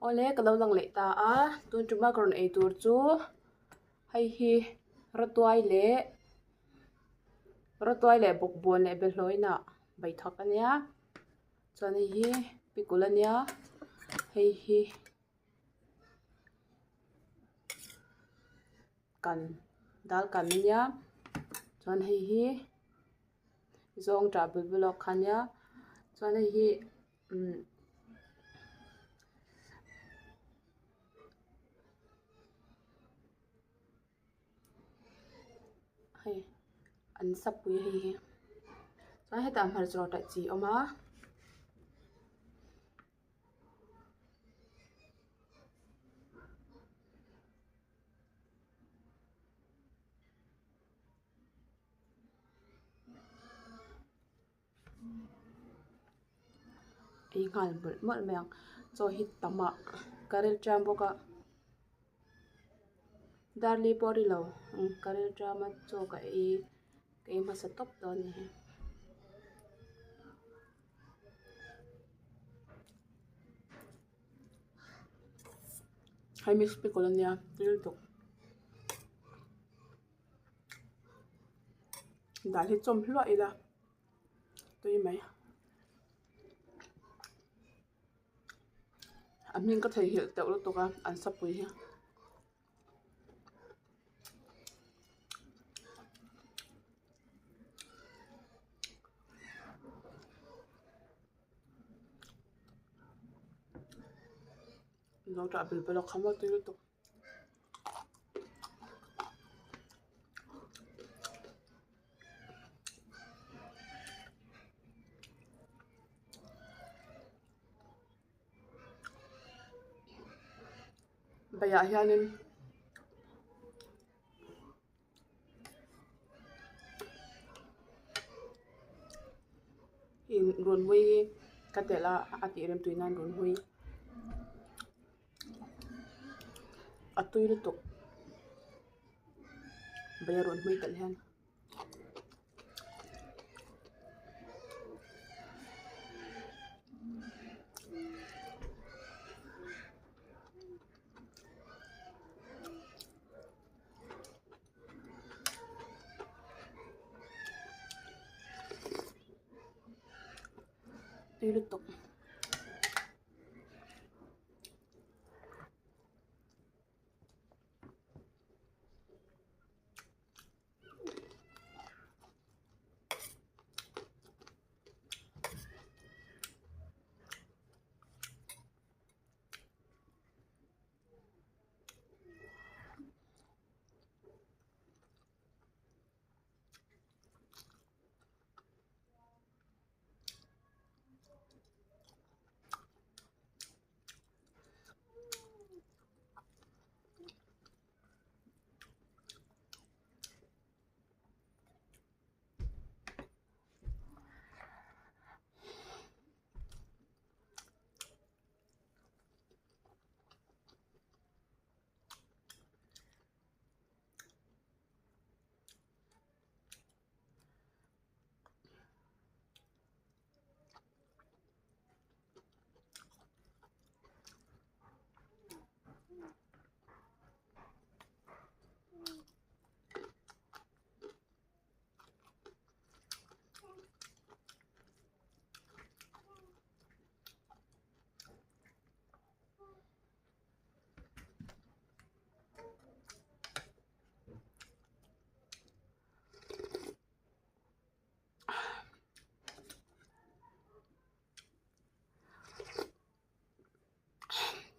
Awle ka lo lang leh ta a tun tuma ka rawn ei tur chu hei hi rawtuai leh rawtuai leh bawkbawn leh behlawihnah baithak a nia chuan hei hi pickle a nia hei hi kan dal kan a nia chuan hei hi zawngṭah bul bul ah kha a nia chuan hei hi umm hei an sapui hei hi chuan hetah hmarcha rawh tah chi a awm a. Ei nghal mawlh mawlh mai ang chaw hi tam ah ka rel ṭiam bawk a darli pawh a ri lo ka rel ṭiam a chaw ka ei ka ei hmasa tawp dawn a ni hi. Hei mix pickle a nia tui lutuk. Dal hi chawm hluah ila tui mai a hming ka theihnghilh teuh lutuk a an sapui hi. Lo ṭah bel bel a kham a tui lutuk. Baiah hianin in runhmui hi ka telh a a tih rem tui nan runhmui a tui lutuk bai a runhmui telh hian. Tui lutuk.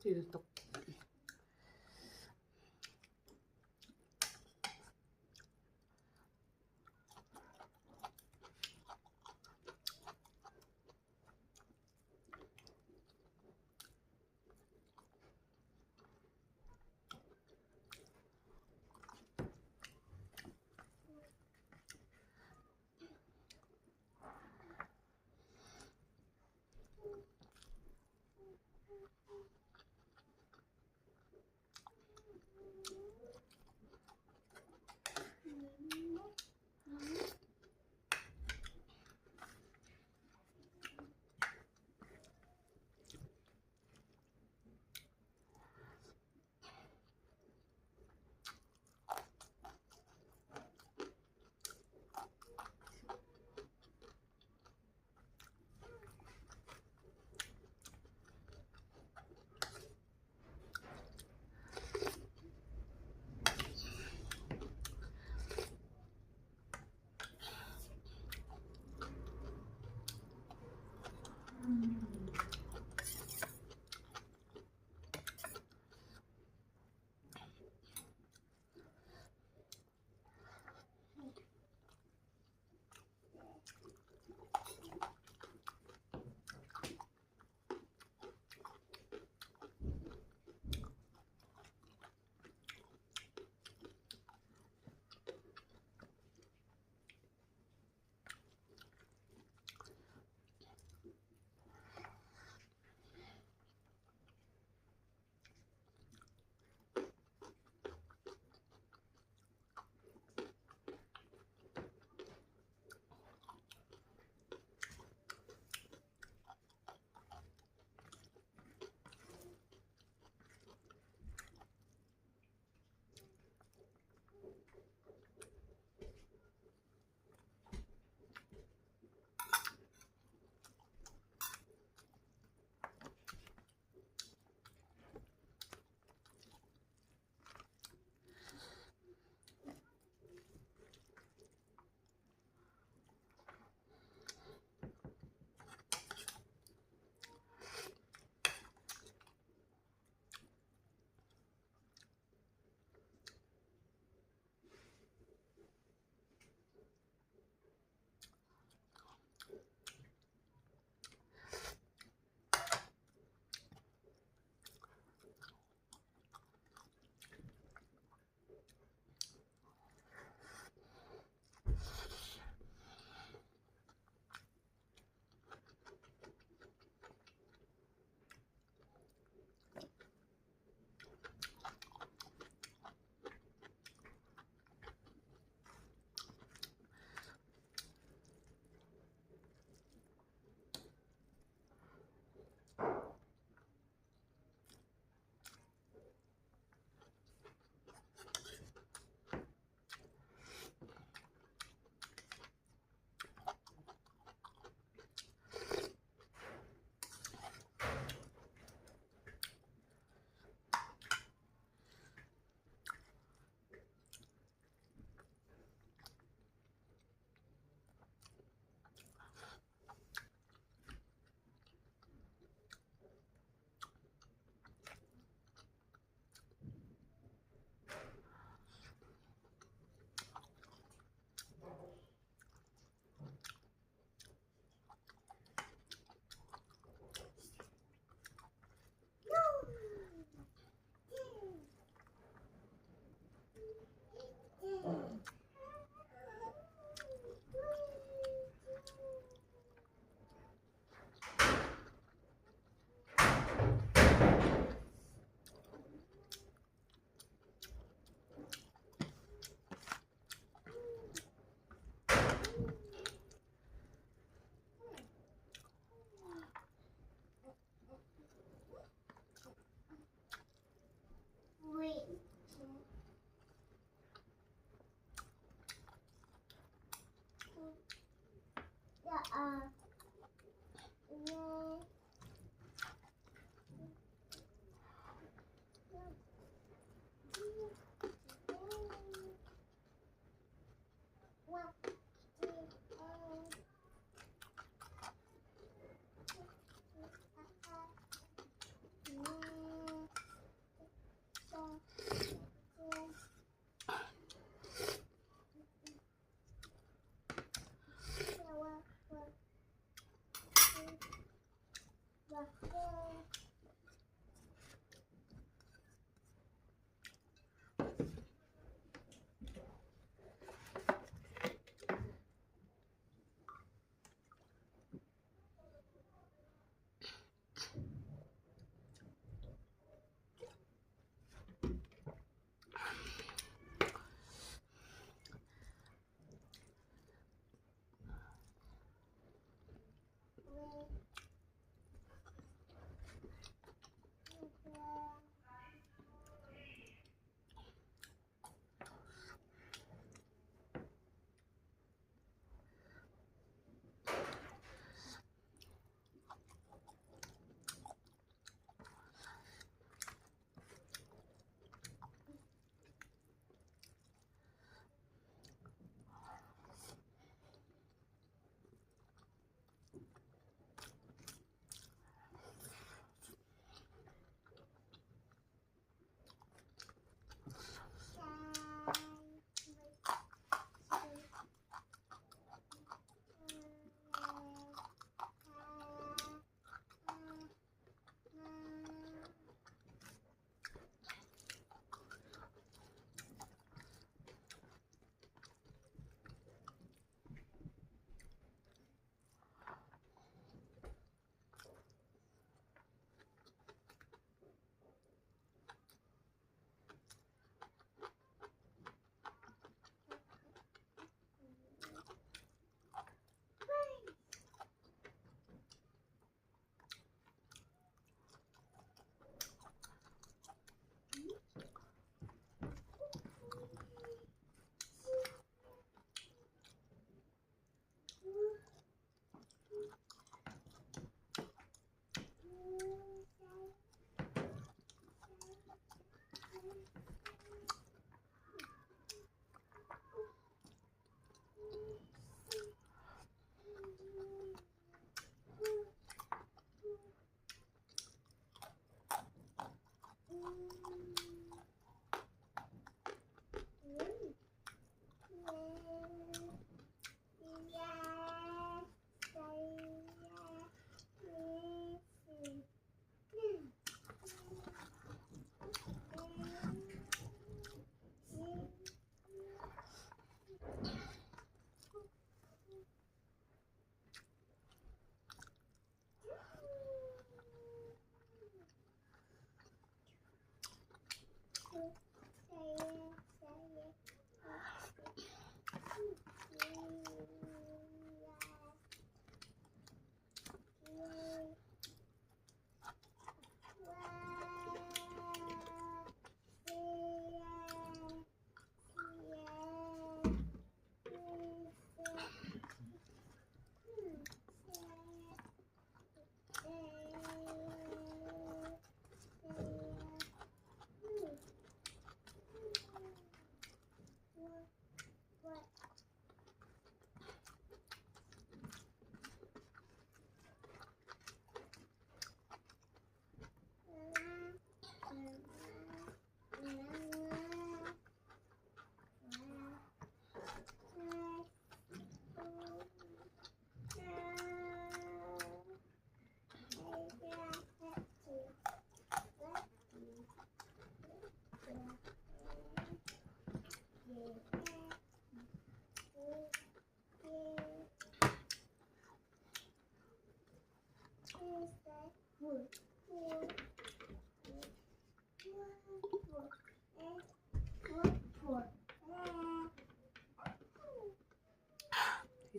Tui lutuk.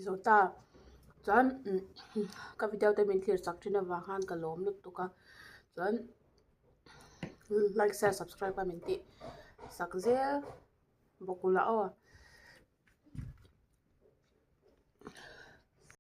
Zo ta chuan ka video te min thlir chak thin avang khan ka lawm lutuk a chuan like share subscribe a min tih sak zel bawk ula aw.